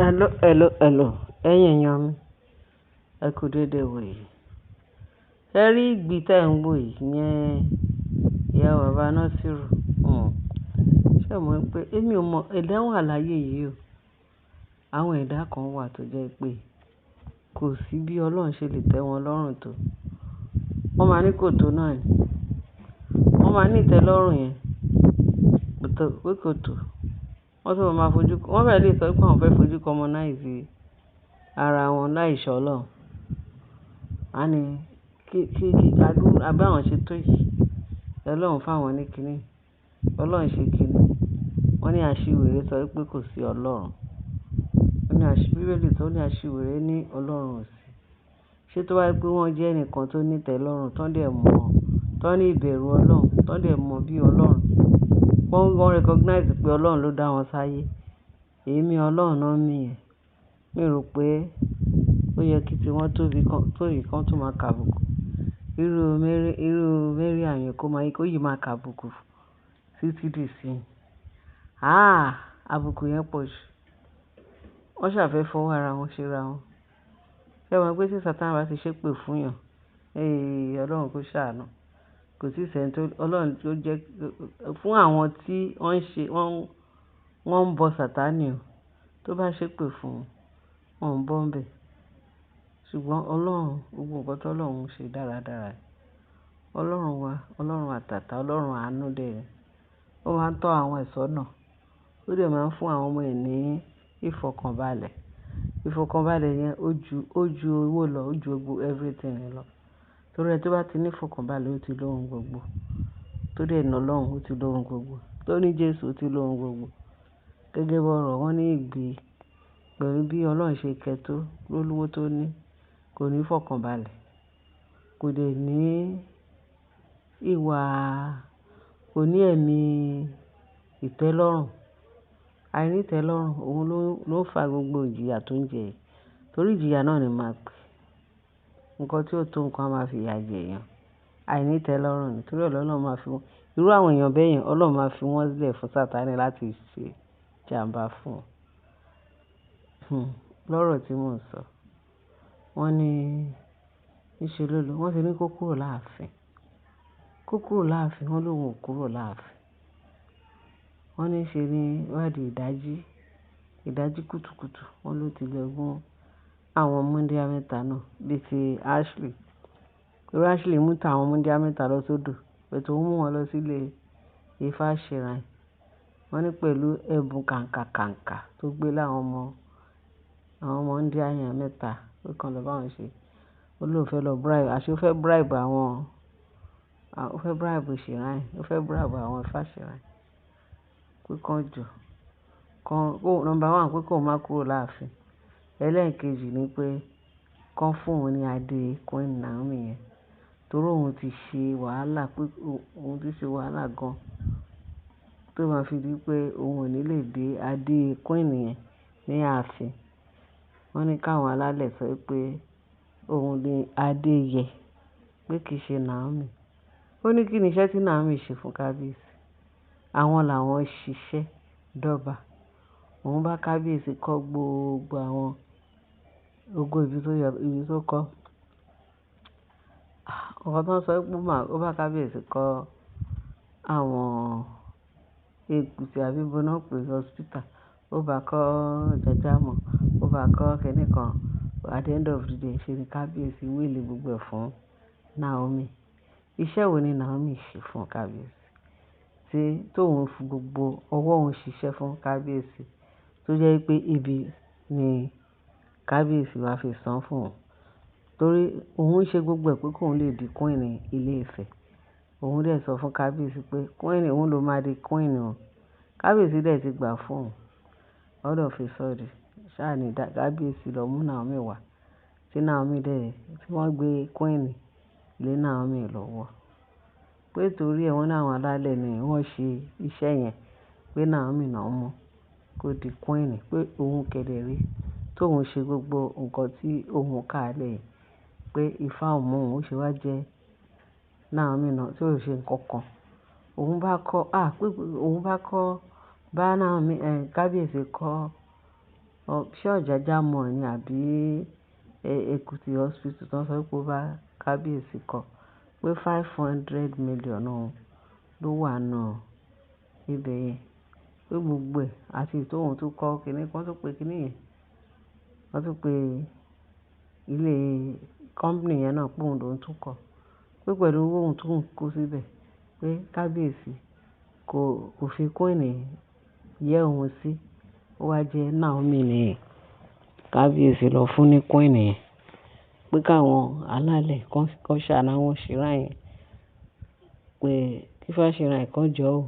Hello, hello, hello. Ẹ̀yin èèyàn mi, ẹ kú dédé wò yìí. Ẹ rí ìgbì tí ẹ̀ ń wò yìí yẹn, ìyá bàbá Nasiru. Ṣé o mọ̀ pé èmi ò mọ̀ ẹ̀dá wà láyé yìí o. Àwọn ẹ̀dá kan wà tó jẹ́ pé kò sí bí Ọlọ́run ṣe lè tẹ́ wọn lọ́rùn tó. Wọ́n máa ní kò tó náà ni. Wọ́n máa ní ìtẹ́lọ́rùn yẹn, pé kò tó. Wọ́n tún máa fojú, wọ́n fẹ́ lè sọ pé àwọn fẹ́ fojú commonize ara wọn láì ṣọ́ Ọlọ́run. A ní kí adúrú, àbí àwọn ṣe tó yìí. Ọlọ́run fún àwọn ní kíní. Ọlọ́run ṣe kíní. Wọ́n ní aṣiwèrè sọ pé kò sí Ọlọ́run. Wọ́n ní Bíbélì sọ ní aṣiwèrè ní Ọlọ́run ò sí. Ṣé tó bá jẹ́ pé wọ́n jẹ́ ẹnìkan tó ní ìtẹ́lọ́rùn, tó dẹ̀ mọ̀, tó ní ìbẹ̀rù Ọlọ́run, tó dẹ̀ mọ̀ bí Ọlọ́run. Wọ́n recognize pé Ọlọ́run ló dá wọn sáyé. Èémí Ọlọ́run náà mí yẹn. Mi rò pé ó yẹ kí tí wọ́n tóbi kan, tó yìí kan tó máa kàbùkù. Irú Mary, irú Mariam yẹn kó máa, kó yìí máa kàbùkù títí di ìsìn. Ah! Àbùkù yẹn pọ̀ jù. Wọ́n ṣà fẹ́ fọwọ́ ara wọn ṣe ra wọn. Ṣé o mọ̀ pé tí Satan bá ti ṣépè fún èèyàn, eh, Ọlọ́run kó ṣàánú. Kò sí ìṣẹ́ tó, Ọlọ́run tó jẹ́ fún àwọn tí wọ́n ń ṣe, wọ́n ń bọ Satani o. Tó bá ṣépè fún wọn, wọ́n ń bọ́ ń bẹ̀. Ṣùgbọ́n Ọlọ́run, gbogbo nǹkan tó Ọlọ́run ń ṣe dáradára. Ọlọ́run wa, Ọlọ́run àtàtà, Ọlọ́run àánú dè ẹ́. Ó máa ń tọ́ àwọn ẹ̀ṣọ́ náà. Ó dẹ̀ máa ń fún àwọn ọmọ ẹ̀ ní ìfọ̀kànbalẹ̀. Ìfọ̀kànbalẹ̀ yẹn ó ju owó lọ, ó ju gbogbo everything lọ. Torí ẹni tó bá ti ní ìfọ̀kànbalẹ̀, ó ti lóhun gbogbo. Tó dẹ̀ ní Ọlọ́run, ó ti lóhun gbogbo. Tó ní Jésù, ó ti lóhun gbogbo. Gẹ́gẹ́ bí ọ̀rọ̀ wọ́n ní ìgbì pẹ̀lú bí Ọlọ́run ṣe kẹ́ tó, lólúwó tó ní, kò ní ìfọ̀kànbalẹ̀. Kò dẹ̀ ní ìwà, kò ní ẹ̀mí ìtẹ́lọ́rùn. Àìní ìtẹ́lọ́rùn, òun ló ń fa gbogbo ìjìyà tó ń jẹ yìí. Torí ìjìyà náà ni màá pè. Ǹkan tí ó tó nǹkan a máa fi ìyà jẹ èèyàn. Àìní ìtẹ́lọ́rùn ni. Torí Ọlọ́run máa fi wọ́n, irú àwọn èèyàn bẹ́ẹ̀ yẹn, Ọlọ́run máa fi wọ́n sílẹ̀ fún Satani láti ṣe ìjàǹbá fún wọn. Lọ́rọ̀ tí mò ń sọ. Wọ́n ní níṣe ló lọ. Wọ́n ti ní kó kúrò láàfin. Kó kúrò láàfin, wọ́n lóhun ò kúrò láàfin. Wọ́n ní ṣe ni wádìí ìdájí, ìdájí kùtùkùtù. Wọ́n ló ti lọ mú àwọn wúńdíá mẹ́ta náà bí i ti Ashley. Torí Ashley mú ta àwọn wúńdíá mẹ́ta lọ sódò, pẹ̀tù ó mú wọn lọ sílé Ifá shrine. Wọ́n ní pẹ̀lú ẹ̀bùn kàǹkà kàǹkà tó gbé láwọn ọmọ, àwọn ọmọ wúńdíá yẹn mẹ́ta pé kan lọ bá wọn ṣe. Ó lóun fẹ́ lọ bribe, àṣé ó fẹ́ bribe àwọn, ó fẹ́ bribe shrine, ó fẹ́ bribe àwọn Ifá shrine pé kan jọ, kan, kó number one pé kó má kúrò láàfin. Ẹlẹ́ẹ̀kejì ni pé kán fún òun ní adé Queen Naomi yẹn. Torí òun ti ṣe wàhálà pé òun ti ṣe wàhálà gan tó máa fi di pé òun ò ní lè dé adé Queen yẹn ní ààfin. Wọ́n ní káwọn alálẹ̀ sọ pé òun ní adé yẹ, pé kì í ṣe Naomi. Ó ní kí ni iṣẹ́ tí Naomi ṣe fún kábíyèsí. Àwọn làwọn ṣiṣẹ́ dọ́ba. Òun bá kábíyèsí kọ́ gbogbo àwọn gbogbo ibi tó yẹ, ibi tó kọ́. Ọ̀kan tó ń sọ pé ó bá kábíyèsí kọ́ àwọn èkùtì àbí bọ́nà pé hospital. Ó bá kọ́ Jajamo, ó bá kọ́ kíní kan. At the end of the day, ṣe ni kábíyèsí will gbogbo ẹ̀ fún Naomi. Iṣẹ́ wo ni Naomi ṣe fún kábíyèsí? Tí tóun fi gbogbo ọwọ́ òun ṣiṣẹ́ fún kábíyèsí tó jẹ́ pé ibi ni kábíyèsí wá fi san fún òun. Torí òun ṣe gbogbo ẹ̀ pé kóun lè di queen ilé Ifẹ̀. Òun dẹ̀ sọ fún kábíyèsí pé queen, òun ló máa di queen o. Kábíyèsí dẹ̀ ti gbà fún òun. All of a sudden, ṣá ní kábíyèsí lọ mú Naomi wá. Tí Naomi dẹ̀, tí wọ́n gbé queen lé Naomi lọ́wọ́. Pé torí ẹ wọ́n ní àwọn alálẹ̀ ni wọ́n ṣe iṣẹ́ yẹn pé Naomi náà mú kó di queen, pé òun kẹ̀dẹ̀ rí tó òun ṣe gbogbo nǹkan tí òun kà lẹ̀ pé Ifá ò mú òun, ó ṣe wá jẹ́ Naomi náà tí ò ṣe nǹkan kan. Òun bá kọ́, à pé òun bá kọ́, bá Naomi, kábíyèsí kọ́ Ṣé Ọ̀jájá mall ni àbí Èkìtì Hospital tó ń sọ pé ó bá kábíyèsí kọ́, pé 500 million òun ló wà nù ibẹ̀ yẹn. Pé gbogbo ẹ̀ àti èyí tóun tún kọ́ kíní, wọ́n tún pé kíní yẹn. Wọ́n tún pé ilé company yẹn náà pé òun ló ń tún kọ́. Pé pẹ̀lú owó òun tó ń kó síbẹ̀, pé kábíyèsí kò fi queen yẹ́ òun sí. Ó wá jẹ́ Naomi ni kábíyèsí lọ fún ní queen yẹn. Pé káwọn alálẹ̀ kan ṣàánú àwọn shrine yẹn. Pé kí Ifá shrine kan jọ́ ò.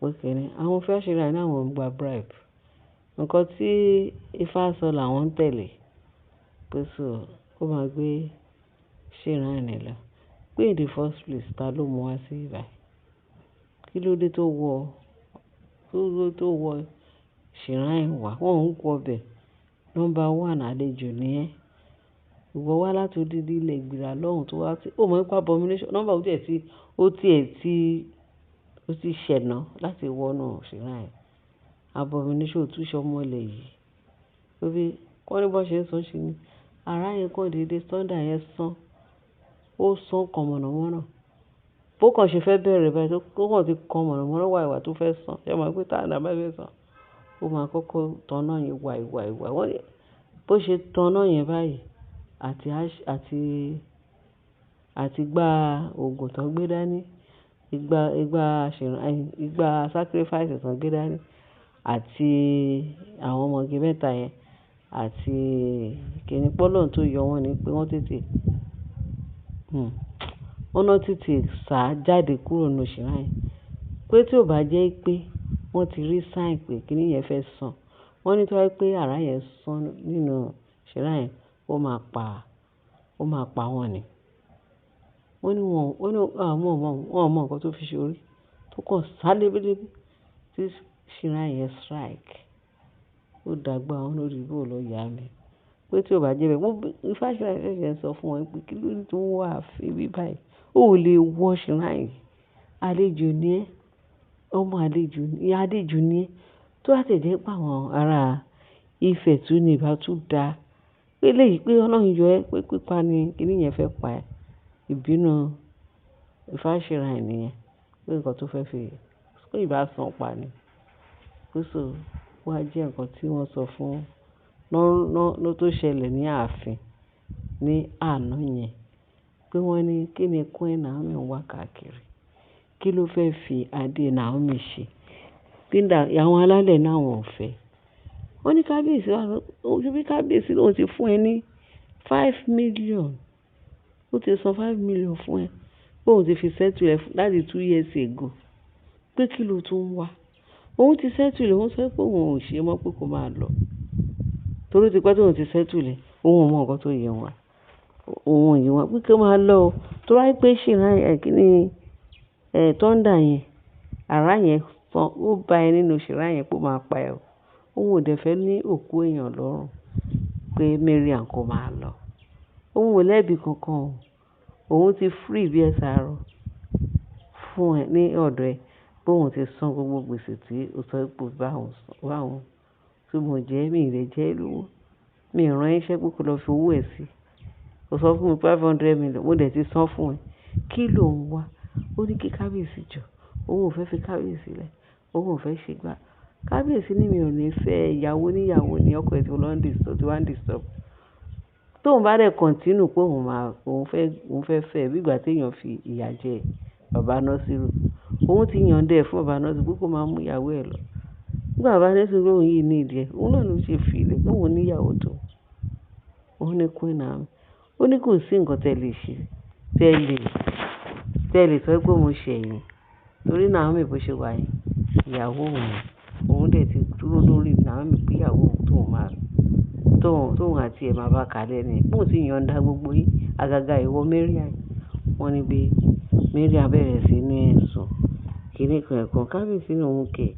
Pé kíni àwọn Ifá shrine náà wọ́n ń gba bribe. Ǹkan tí Ifá sọ làwọn ń tẹ̀lé. Pé so kó máa gbé shrine lọ. Pé in the first place, ta ló mú wá sí ibí? Kí ló dé tó wọ, kí ló dé tó wọ shrine wá? Wọ́n ń wọ bẹ̀. Number one, àlejò ni ẹ́. Ìwọ wá láti odidi ilẹ̀ ìgbìrà lọ́hùn tó wá sí. Ó mọ̀ pé abomination. Number ó tiẹ̀ tí, ó ti ṣẹ̀nà láti wọ inú shrine. Abomination, ò tún ṣe ọmọ ilẹ̀ yìí. Pé bí wọ́n ní bó ṣe ń sọ ṣe ni. Ara yẹn kan dédé, thunder yẹn sán. Ó sán kan mọ̀nàmọ́ná. Bó kàn ṣe fẹ́ bẹ̀rẹ̀ báyìí tó kàn ti kan mọ̀nàmọ́ná wàìwàì tó fẹ́ sán. Ṣé ẹ mọ̀ pé thunder bá fẹ́ sán, ó máa kọ́kọ́ tọ̀nà yẹn wàìwàìwàì. Wọ́n ní bó ṣe tọ̀nà yẹn báyìí àti igbá òògùn tó ń gbé dání, igbá sacrifice tó ń gbé dání àti àwọn ọmọge mẹ́ta yẹn àti kíni pé Ọlọ́run tó yọ wọ́n ni pé wọ́n tètè, wọ́n náà tètè sá jáde kúrò nínú shrine. Pé tí ò bá jẹ́ pé wọ́n ti rí sign pé kíní yẹn fẹ́ sán, wọ́n ní tó bá jẹ́ pé àrá yẹn sán nínú shrine, ó máa pa wọ́n ni. Wọ́n ní wọ́n, wọ́n ní àwọn ò mọ̀, wọ́n ò mọ̀ nǹkan tó fi ṣe orí tó kàn sá lébélébé tí shrine yẹn strike. Ó dàgbà wọ́n lórí bó lọ yá mi. Pé tí ò bá jẹ́ bẹ́ẹ̀, wọ́n Ifá shrine ṣẹ̀ṣẹ̀ ń sọ fún wọn pé kí ló dé tó wà fún bí báyìí. Ó ò lè wọ shrine yìí. Àlejò ni ẹ́. Ọmọ àlejò ni, àlejò ni ẹ́. Tó bá tẹ̀ jẹ́ pé àwọn ará Ifẹ̀ tún ní ìbá tún dá. Pé léyìí pé Ọlọ́run yọ ẹ́ pé pípa ni kíní yẹn fẹ́ pa ẹ́. Ìbínú Ifá shrine nìyẹn. Pé nǹkan tó fẹ́ fi, pé ìbá sán pa ni. Pé so wá jẹ́ nǹkan tí wọ́n sọ fún ló tó ṣẹlẹ̀ ní ààfin ní àná yẹn. Pé wọ́n ní kí ni Queen Naomi ń wá káàkiri. Kí ló fẹ́ fi adé Naomi ṣe? Kí ni àwọn alálẹ̀ náà wọ́n ò fẹ́. Wọ́n ní kábíyèsí wá, ṣebí bí kábíyèsí lóun ti fún ẹ ní 5 million. Ó ti san 5 million fún ẹ. Pé òun ti fi settle ẹ láti 2 years ago. Pé kí ló tún ń wá? Òun ti settle, òun sọ pé òun ò ṣe mọ́ pé kó máa lọ. Torí ó ti pẹ́ tí òun ti settle ẹ. Òun ò mọ nǹkan tó yẹ wá. Òun ò yé wọn pé kí ó máa lọ o. Tó bá jẹ́ pé shrine ẹ kíni ẹ thunder yẹn, àrá yẹn sán, ó bá ẹ nínú shrine yẹn pé ó máa pa ẹ o. Òun ò dẹ̀ fẹ́ ní òkú èèyàn lọ́rùn pé Mariam kó máa lọ. Òun ò lẹ́bi kankan o. Òun ti free bí ẹsẹ̀ arọ fún ẹ ní ọ̀dọ̀ ẹ pé òun ti san gbogbo gbèsè tí o sọ pé ó bá òun san, bá òun. Tí mo jẹ́ mi ò lè jẹ́ lówó. Mi ò rán ẹ iṣẹ́ pé kó lọ fi owó ẹ sí. O sọ fún mi 500 million, mo dẹ̀ ti san fún ẹ. Kí ló ń wá? Ó ní kí kábíyèsí jọ. Òun ò fẹ́ fi kábíyèsí lẹ̀. Òun ò fẹ́ ṣe gbá. Kábíyèsí ní mi ò ní fẹ́ ìyàwó níyàwó ní ọkọ ẹ̀ tí ó lọ ń disturb, tí wá ń disturb. Tóun bá dẹ̀ continue pé òun máa, òun fẹ́ fẹ́ bí ìgbà tí èèyàn fi ìyà jẹ bàbá Nasiru. Òun ti yànda ẹ̀ fún bàbá Nasiru pé kó máa mú ìyàwó ẹ̀ lọ. Nígbà bàbá Nasiru lóhùn yìí ní ìdí ẹ̀, òun náà ló ṣe fi ìlẹ̀ pé òun ní ìyàwó tó. Òun ní Queen Naomi. Ó ní kò sí nǹkan tí ẹ lè ṣe, tí ẹ lè sọ pé mo ṣẹ̀ yín. Torí Naomi bó ṣe wà yìí, ìyàwó òun ni. Òun dẹ̀ ti dúró lórí Naomi pé ìyàwó òun tóun máa, tóun, tóun àti ẹ̀ máa bá kalẹ̀ ni. Bó ti yànda gbogbo yín, àgàgà ìwọ Mariam. Wọ́n ní bí Mariam bẹ̀rẹ̀ sí ní sùn. Kíni kan ẹ̀kan kábíyèsí ní òun kẹ̀.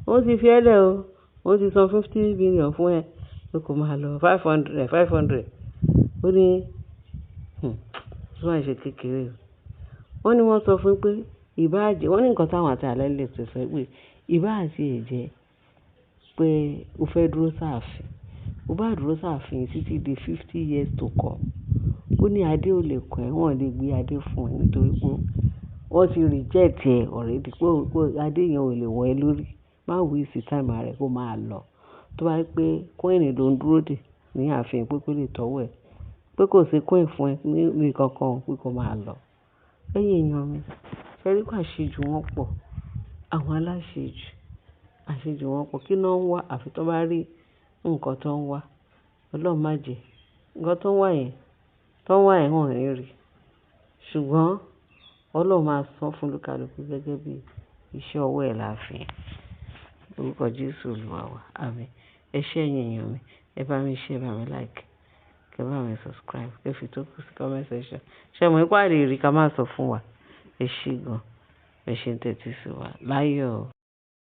Ó ti fi ẹ́ lẹ̀ o. Ó ti san 50 million fún ẹ pé kó máa lọ 500, 500. Ó ní, tí wọ́n ṣe kékeré o. Wọ́n ní wọ́n sọ fún pé ìbá jẹ́, wọ́n ní nǹkan táwọn àti alálẹ̀ ti sọ pé ìbá àti ẹ̀ jẹ́ Pé o fẹ́ dúró sáàfin. O bá dúró sáàfin títí di 50 years to come. Ó ní adé ò lè kàn ẹ́, wọ́n ò lè gbé adé fún ẹ nítorí pé wọ́n ti reject ẹ already pé adé yẹn ò lè wọ̀ ẹ́ lórí. Má waste time ara ẹ kó máa lọ. Tó bá jẹ́ pé queen ló ń dúró dè ní ààfin pé kó lè tọ́wọ́ ẹ, pé kò sí queen fún ẹ ní kankan pé kó máa lọ. Ẹ̀yin èèyàn mi, ṣé rí pé àṣejù wọn pọ̀? Àwọn aláṣejù, àṣejù wọn pọ̀. Kí ló ń wá? Àfi tó bá rí nǹkan tó ń wá. Ọlọ́run má jẹ. Ǹkan tó ń wá yẹn wọ́n ò ní rí. Ṣùgbọ́n Ọlọ́run máa san fún olúkálùkù gẹ́gẹ́ bí iṣẹ́ ọwọ́ ẹ̀ láàfin. Orúkọ Jésù Olúwa wa. Àmín. Ẹ ṣé ẹ̀yin èèyàn mi. Ẹ bá mi share, ẹ bá mi like, kẹ bá mi subscribe, kẹ fi tó kù sí comment section. Ṣé ẹ mọ̀ pé a lè rí ká má sọ fún wa? Ẹ ṣé gan. Ẹ ṣé ń tẹ́tí sí wa. Láyọ̀.